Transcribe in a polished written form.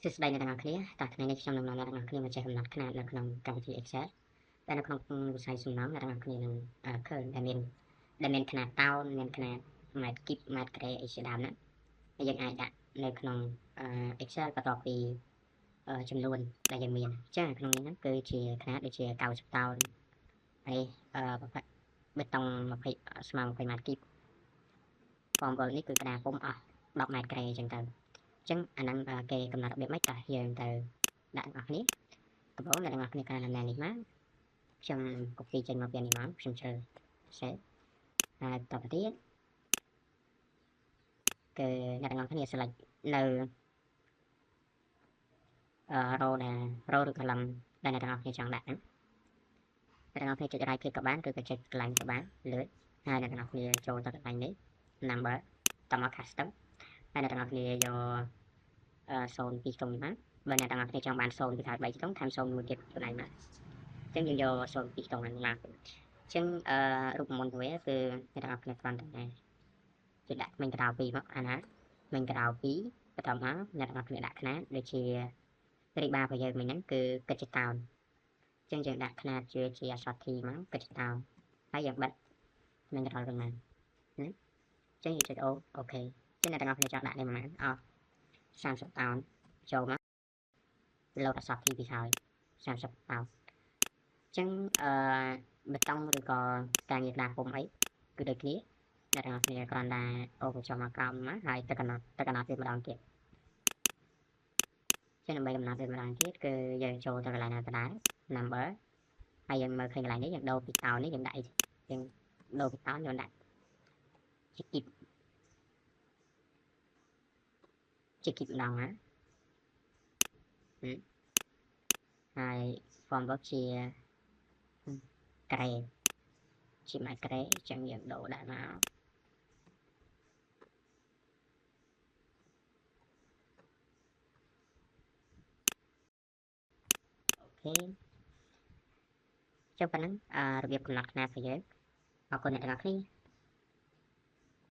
សួស្តីអ្នកទាំងអស់គ្នាតើថ្ងៃនេះខ្ញុំនឹងនាំអ្នកទាំងអស់គ្នាមកចេះកំណត់ខ្នាតនៅក្នុងកម្មវិធី Excel ដែលនៅក្នុងវិស័យសំណង់អ្នកទាំងអស់គ្នានឹងឃើញដែលមានខ្នាតតោនមានខ្នាតម៉ែត្រគីបម៉ែត្រការ៉េអីជាដើមហ្នឹងហើយយើងអាចដាក់នៅក្នុង Excel បន្ទាប់ពីចំនួនដែលយើងមានចាក្នុងនេះហ្នឹងគឺជាខ្នាតដូចជា90តោនហើយបេតុង20ស្មើ20ម៉ែត្រគីប formwork នេះគឺក្តារពុំអស់10ម៉ែត្រការ៉េអញ្ចឹងទៅចឹងអាហ្នឹងគេកំណត់របៀបម៉េចតើយើងទៅដាក់ទាំងអស់គ្នាដំបូងអ្នកទាំងអស់គ្នាការណែនេះមកខ្ញុំ copy ចេញមកពីនេះមកខ្ញុំជ្រើសហើយបន្តទៅទៀតគឺអ្នកទាំងអស់គ្នា select នៅ row ដែល row ឬ column ដែលអ្នកទាំងអស់គ្នាចង់ដាក់ហ្នឹងអ្នកទាំងអស់គ្នាចុច right click ក៏បានឬក៏ចុចកន្លែងក៏បានលើហើយអ្នកទាំងអស់គ្នាចូលទៅកន្លែងនេះ number តមក custom ហើយអ្នកទាំងអស់គ្នាយក0 2ខ្ទង់នេះមកបើអ្នកទាំងអស់គ្នាចង់បាន0ពីក្រោយ3ខ្ទង់ថែម0មួយទៀតខ្លួនឯងមកអញ្ចឹងយើងយក0 2ខ្ទង់ហ្នឹងមកអញ្ចឹងអឺរូបមន្តវាគឺអ្នកទាំងអស់គ្នាគ្រាន់តែចុចដាក់ក្មេងក្រៅ2មកអាណាក្មេងក្រៅ2បន្ទាប់មកអ្នកទាំងអស់គ្នាដាក់ខ្នាតដូចជារីបារបស់យើងមិញហ្នឹងគឺគិតជាតោនអញ្ចឹងយើងដាក់ខ្នាតជាជាអក្សរ T មកគិតជាតោនហើយយើងបិទក្មេងក្រៅវិញមកណាអញ្ចឹងយើងចុចអូអូខេអញ្ចឹងអ្នកទាំងអស់គ្នាចង់ដាក់នេះប្រហែលអស់30តោនចូលមកលោតអក្សរ T ពីហើយ30តោនអញ្ចឹងអឺបេតុងឬក៏ការងារក្តារពុំអីគឺដូចគ្នាអ្នកទាំងអស់គ្នាគ្រាន់តែអូសចុះមកក្រោមមកហើយទៅកំណត់ទៅកំណត់វាម្ដងទៀតចឹងដើម្បីកំណត់វាម្ដងទៀតគឺយើងចូលទៅកន្លែងណាដដែល number ហើយយើងមើលឃើញកន្លែងនេះយើងដូរពីតោននេះយើងដាក់អីយើងដូរពីតោនយើងដាក់ជាគីបជាគីបម្ដងណាហើយ formwork ជាការ៉េជាម៉ែត្រការ៉េអញ្ចឹងយើងដូរដាក់មកអូខេចុះប៉ុណ្ណឹងរបៀបកំណត់ខ្នាតរបស់យើងអរគុណអ្នកទាំងអស់គ្នា។